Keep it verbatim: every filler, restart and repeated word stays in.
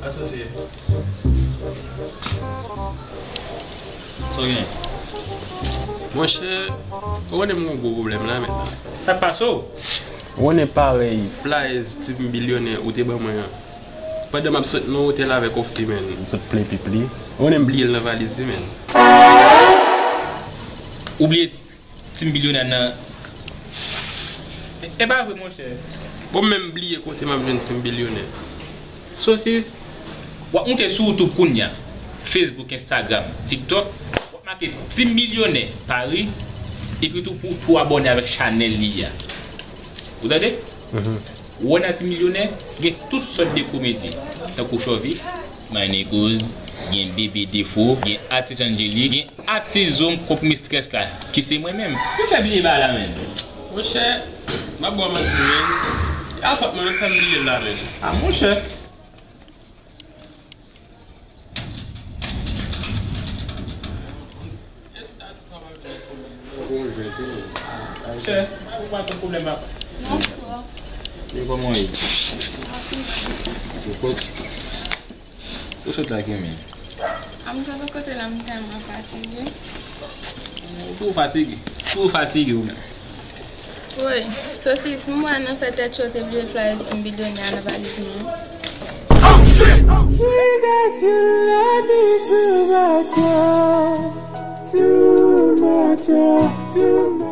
Asosye. Sa w gen? Monchè, ou konnen m gen yon gwo pwoblèm la mentnan. Sa k pase w? Ou konnen parèy flyers Team Bilyonè ou te ban mwen an. Pandan m ap sot nan otèl avèk yon fi, menn, m sot plen pipi. Ou konnen m bliye l nan valiz li, menn. Ou bliye Team Bilyonè nan. E, e pa vre, monchè. Bon, m menm bliye kote m ap jwenn Team Bilyonè. Sosis, w ap moute sou YouTube kounya, Facebook, Instagram, TikTok, w ap make Team Bilyonè Paris, epi tou pou tou abòne avèk chanèl li a. Ou tande? Mhm. Ou wè nan Team Bilyonè, gen tout sòt de komedyen, tankou Chòvi, My Niggas, gen Bebe Defo, gen Atis Angelique, gen Atis Zom kont Mistrès la, ki se mwen menm. Yo fè bliye bagay la menm. Monchè, m ap ba w manti menm. Se a fòt mwen menm fè m bliye l la menm. A monchè. Chè, ou pa gen pwoblèm, papa. Bonswa. Men kòman w ye? Ou sot la ki men? A m sot kote la, m tèlman fatige. Ou twò fatige. Twò fatige ou menm. Woy, Sosis, m wè nan fè tèt cho te bliye flyers Team Bilyonè a nan valiz mwen. Jesus, you love me too much, oh. Too much, oh. Too much.